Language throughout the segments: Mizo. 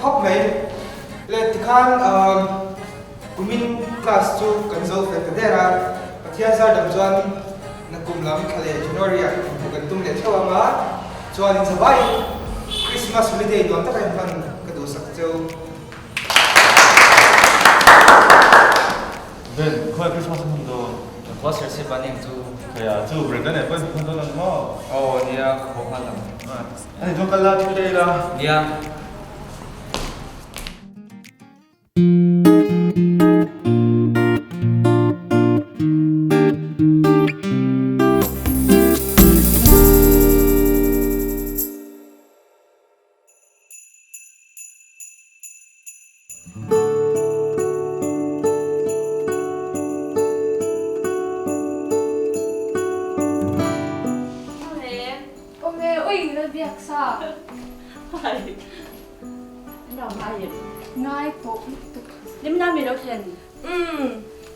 khawp mai. Le tikhan kumin class chu kan zo fel ta der a, Pathian zar dam chuan nakum lam thla leh January ah inhmuh kan tum leh theuh ang a, chuan inzavaiin Christmas holiday nuam taka inhman ka duhsak cheu. Ben, khawi Christmas a hman dawn? Kan khua Serchhip a ning chu. Khaia, chu break la nei pawhin hman dawn ang maw? Aw nia, ka haw nghal ang. A ni chuan kal la, thil te ei la. Nia.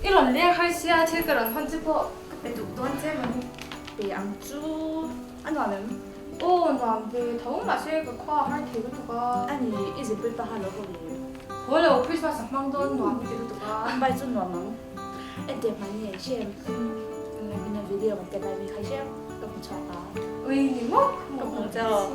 I rawn leng har sia thil ka rawn hawn che pawh ka pe duh dawn che mawni. Pe ang chu a nuam em? Aw nuam ve tho mahse ka khua a har thei lutuk a. A ni, i zirpui paha lo haw ve. Haw lo, Christmas a hmang dawn nuam ti lutuk a. An bai chu nuam ang. Ente hman nge hrem. Ina video kan tel lai mi kha hrem ka hmu chhuak a. Ui ni maw? Ka hmu chauh.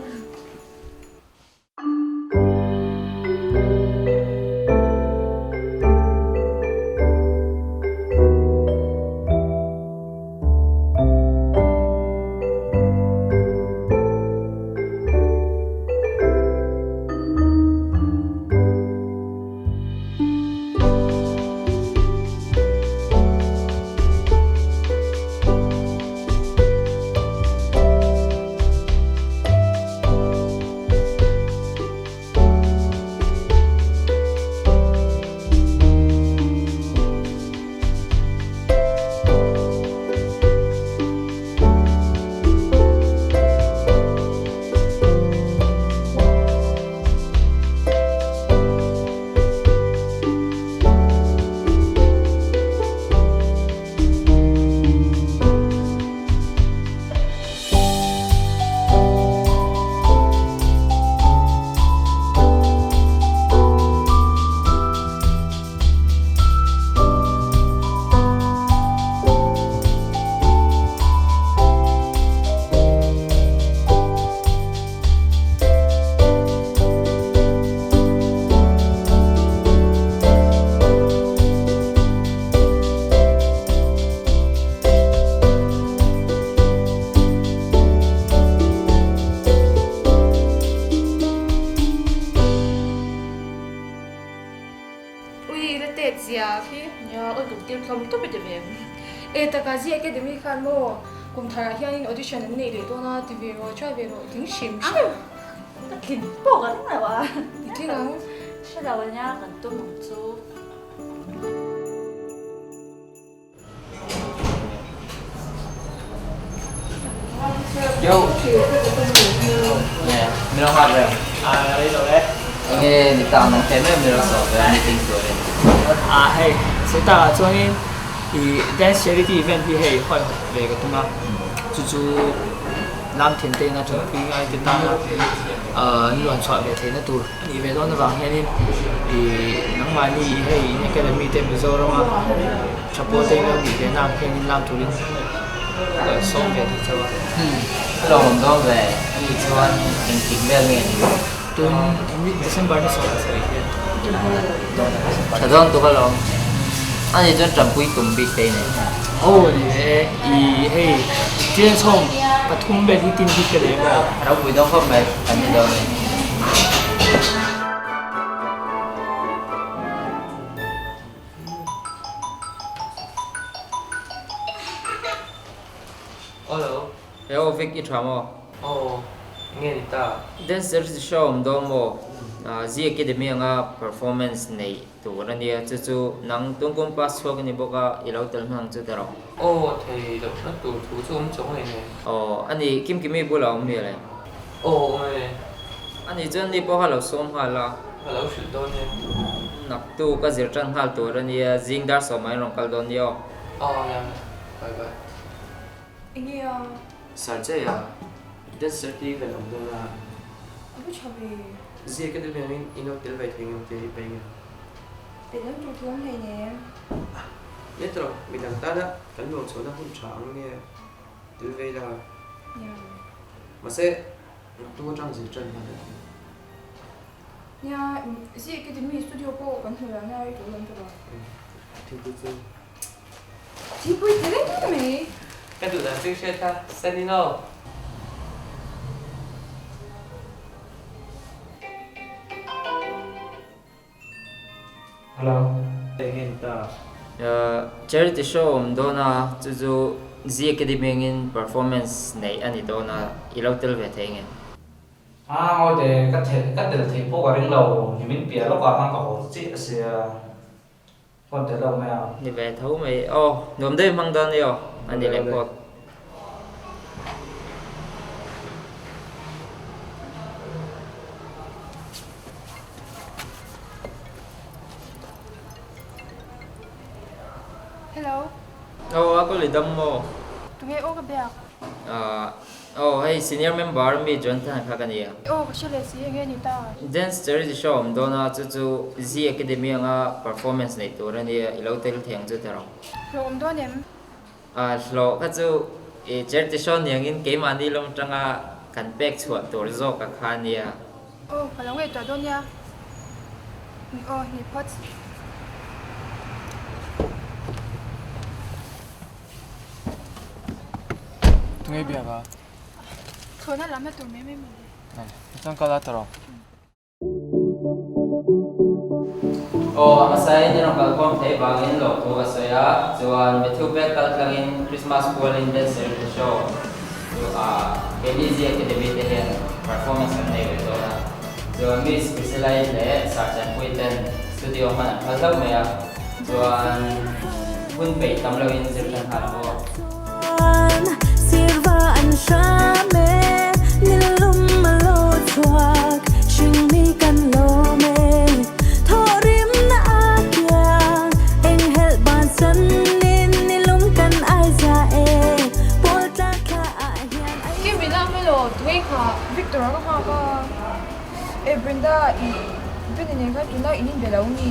Ui la tet zia khi. Nia, ui kan tir tlawm tawp i ti ve. E taka zia academy khan maw kum tharah hianin audition an nei leh dawn a ti ve rawh, try ve rawh tling hrim hrim. Ka tlin pawh ka ring lo a. I tling ang. Hre lo a nia kan tum ang chu. Yo. Nè, mi lo hat ve. À rei lo e. Enge ni ta nang te me mi lo so ve meeting turin. À hei, se ta chuanin i dance charity event hi hei hoi ve ka tum a. Chu chu lam thian te na tanpui ngai te tana an luan chhuah ve theihna tur a nih ve dawn avang hianin i nangmahni i hei in academy te Mizorama tha pawl te ilo nih ve na ang hianin lam turin ka sawm ve duh chauh a. Ka lo awm dawn ve a nih chuan engtik vel nge ni? Tun December ni 17 hian. Tha dawn tuk alawm. A nih chuan tanpui tum bik te i nei. Aw ni e, i hei chian chhawm pathum vel hi tin bik ka nei maw? A ropui dawn khawp mai, kan ni dawn e. Hello, he aw Vic i tha maw? Aw, nge ni ta? Dancer show awm dawn maw? Zia Academy anga performance neih tur a nia, chu chu nang tungkum pass chhuak i ni bawk a, i lo tel hmang chu ta rawh. Aw, thei lohna tur thu chu awm chawng leh nen. Aw, a ni, Kimkimi bulah awm mial em? Aw, awm e. A nih chuan ni pawh a lo sawm nghal a. Ka lo hrilh dawn e. Naktu ka zir tan nghal tur a nia, zing dar sawmah in rawn kal dawn nia aw. Aw, nia, bye bye. Enge a? Sir Jaya, dance sir tih vel awm dawn a. A va tha ve. Zia ka dil vangin i lo tel ve thei ngam tia i pei ngam. Tel lam tur thiam hlei nem. Nia tawh, midang tana kan luang chhuahna hun tha ang nge tel ve ila. Nia. Mahse, naktuk atang zir tan hman a ti. Nia, Zia Academy studio pawh kan hmu rang a, i tul lam tawh a. Thingpui chu. Thingpui ti reng mai. Ka duh dan chu i hriat kha, Sandy no. Hello. Eng nge ni ta? Charity show awm dawn a, chu chu Zee Academy angin performance neih a ni dawn a, i lo tel ve thei nge? A ngawi teh, ka the, ka tel thei pawh ka ring lo, nimin piah lawkah khan ka haw chiah a sia, phone tel lo mai a. Ni ve tho mai, aw nuam deuh i hmang dawn nia aw, a ni leh phawt. Hello. Aw a ka lidam maw? Tunge aw ka biak? Aw hei senior member mi Jonathan kha ka nia. Aw ka hre leh si enge ni ta? Dance charity show awm dawn a chu chu Zee Academy anga performance neih tur a nia i lo tel thei ang chu ta rawh. Hlawh awm dawn em? Hlawh kha chu i charity show niangin keimahni lawm atanga kan pek chhuah tur zawk a kha nia. Aw, ka lo ngaihtuah dawn nia. Aw, ni phawt. Tunge biak a? Thlawhna lamna tur mai mai mawle. Chuan kal a ta rawh. Aw, a hmasain i rawn kalkhawm theih vangin lawmthu ka sawi a, chuan Matthew pek kal tlangin Christmas pualin dance charity show chu a keini Zee Academy te hian performance kan nei ve dawn a, chuan Miss Priscilla-i leh Sir Chanpui ten studio hman an phal hlauh mai a, chuan hun peih tam loin zir tan nghal ang aw. Kim ila melo tuei kha Victor a ka nghak a e Brenda i Benny nen khan tuna in inbe lo ni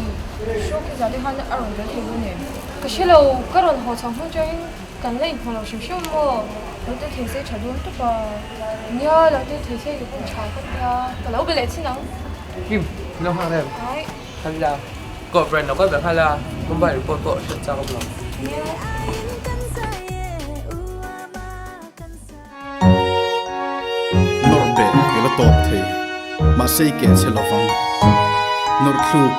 show khi zah te khan a rawn tel thei dawn em? Ka hre lo ka rawn haw chho hnu changin kan la inhmu lo hrim hrim maw? Lo tel thei se tha dawn tawp a. Nia lo tel thei se ka pawh tha ka tia ka lo be leh chin ang. Kim lo nghak em? Ai. Kal ila Ko friend lo kal ve nghal a Mumbai report pawh hriat chak awm lo. Nia. Nawrh beh i la tawp thei, mahse i keh che lovang. Nawrh thluk,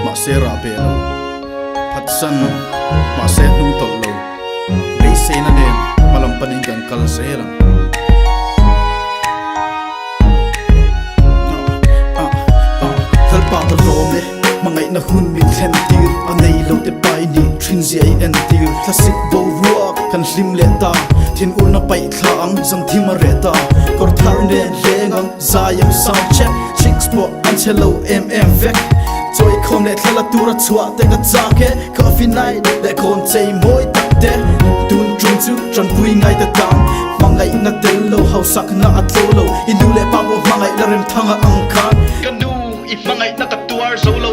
mahse rah beh lo. Phatsan, mahse hnung tawlh lo. Beiseina nen hmalam panin kan kal zel ang. Lalpa ka hlawm e, hmangaihna hun min thlen tir. A nei lo te pai nih thin zia i en tir. Thlasik boruak kan hlim leh ta, thin urna paih thla ang zang thim a reh ta. Kawr thar nen hleng ang zai ang sound check, chicks pawh an che lo em em vek. Chawi khawm leh thla la tura chhuah te ka chak e, coffee night leh khawn chei mawi tak te. Tun tum chu tanpui ngai ta tang, hmangaihna tel lo hausakna a tlo lo. I nu leh pa pawh hmangaih la rem thanga ang khan. Ka nu i hmangaihna ka tuar zo lo.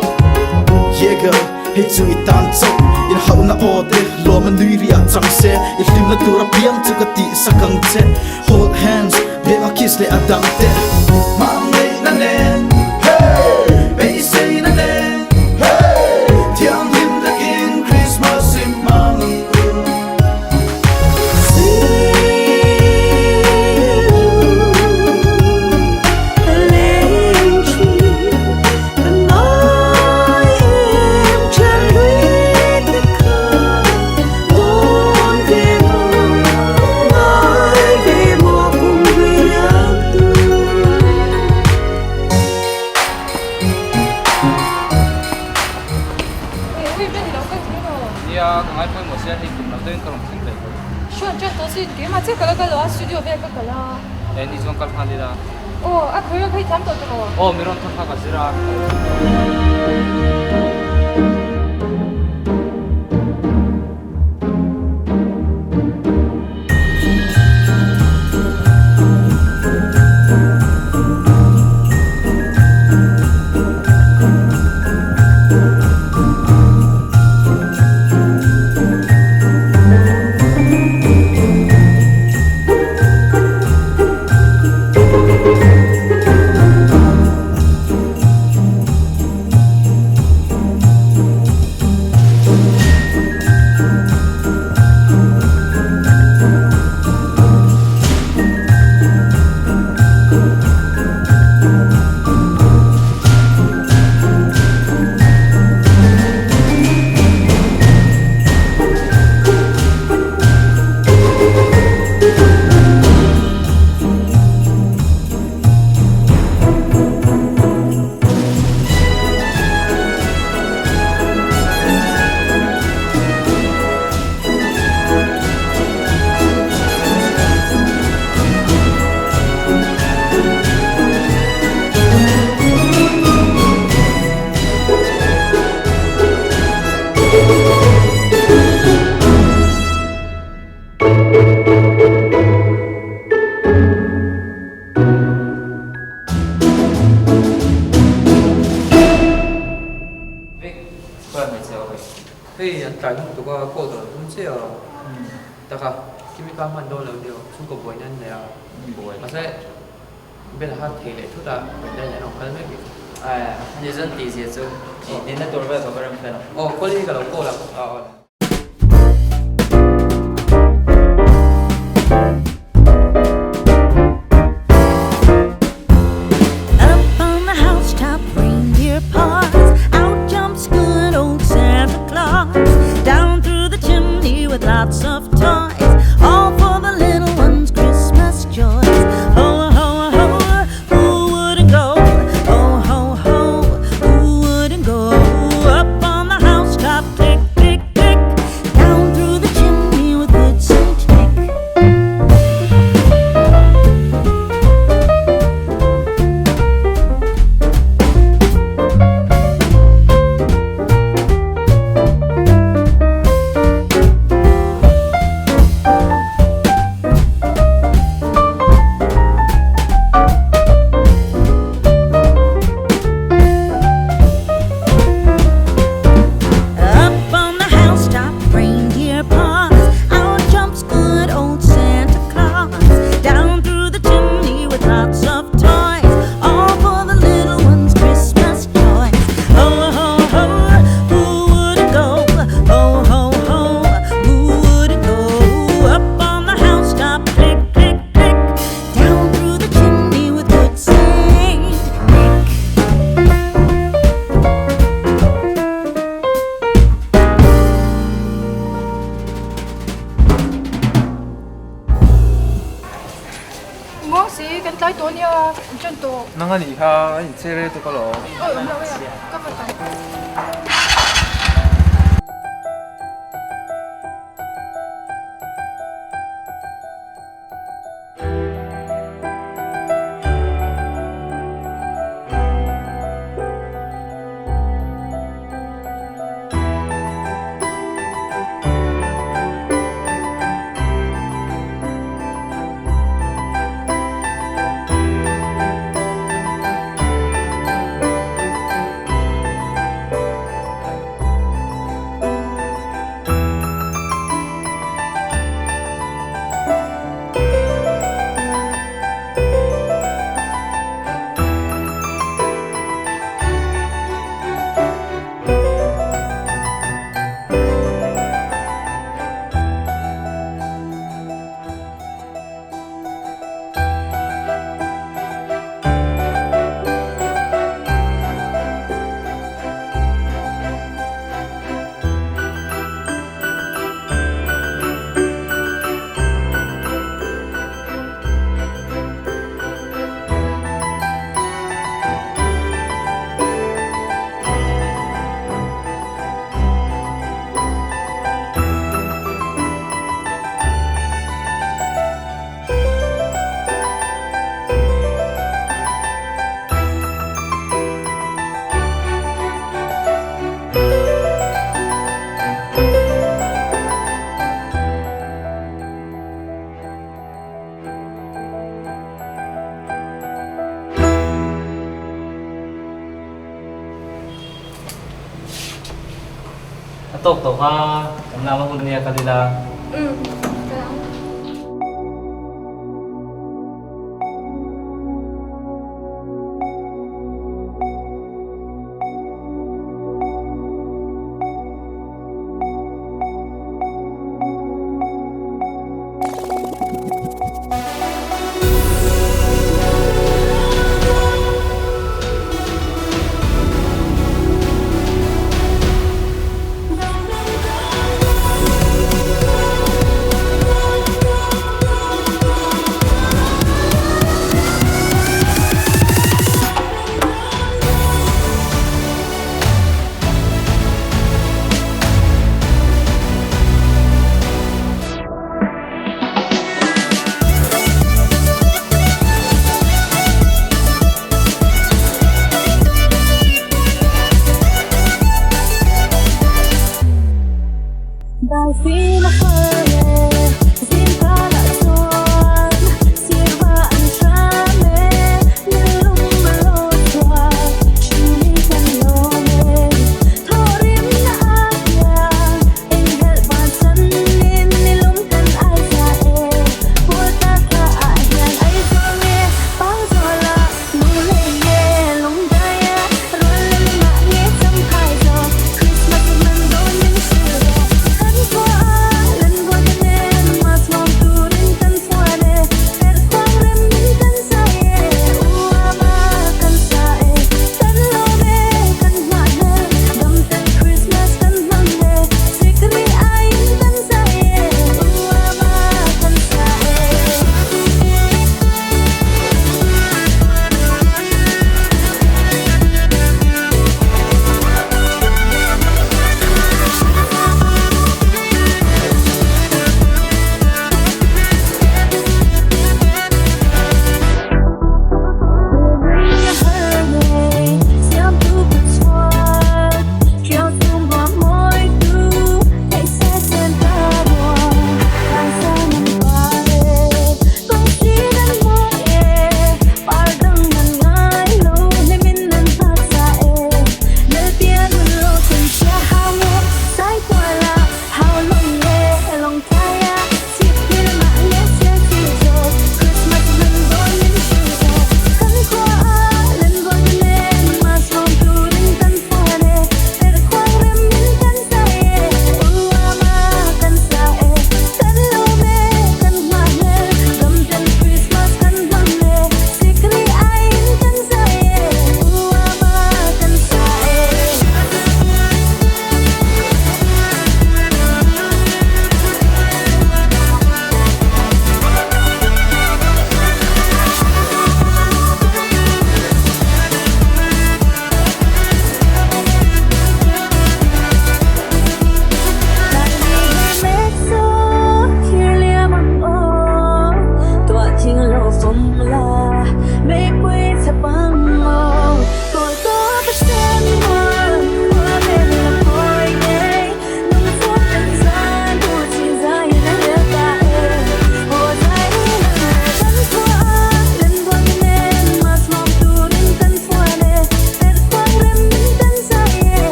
Yeah girl, hei chu i tan chauh inhauhna aw te lawm a nui riah chang se i hlimna tur apiang chu ka tih sak ang che Hold hands, beng a kiss leh a dang te Hmangaihna nen, hey! Beiseina nen, hey! Thianghlim takin Christmas i hmang ang u. Nia, ka ngai pawimawh sia hei tum lo deuhin ka rawn thleng daih lo. Hruan ṭan tawh sin, keimah chiah ka la kal lo a, studio vel ka kal a. E, ni chuan kal nghal ila. Aw, a khawi a khawi thiam tawh tawh. Aw, mi rawn thawn kha ka zir a. Hei an tlai hnung tuk a, call ka lo tum che a. Taka, Kimi ka hman dawn lo nia, chhungkaw buaina an nei a. Mahse, Ben a thei leh thut a, Brenda in an rawn kal mek bik. Aia, ni zan tih zia chu dinna tur vel ka va rem fel ang. Aw, call hi ka lo call ang. Aw, aw. Up on the housetop reindeer paws Out jumps good old Santa Claus Down through the chimney with lots of toys All for the little ones Christmas joys Ho ho ho who wouldn't go? Ho ho ho who wouldn't go? Up on the housetop click click click Down through the chimney with good Saint Nick Up on the housetop, reindeer paws Out jumps good old Santa Claus Down through the chimney with lots of toys All for the little ones' Christmas joys Ho, ho, ho, who wouldn't go? Ho, ho, ho, who wouldn't go? Up on the housetop, click, click, click Down through the chimney with good Saint Nick Muang si, kan tlai tawh ania, an ṭan tawh. Nang a nih kha, a inchei rei tuk alawm. Awi awm lo e a, ka va tam. A tawk tawk a, kan lama hun ania kal ila. Umm.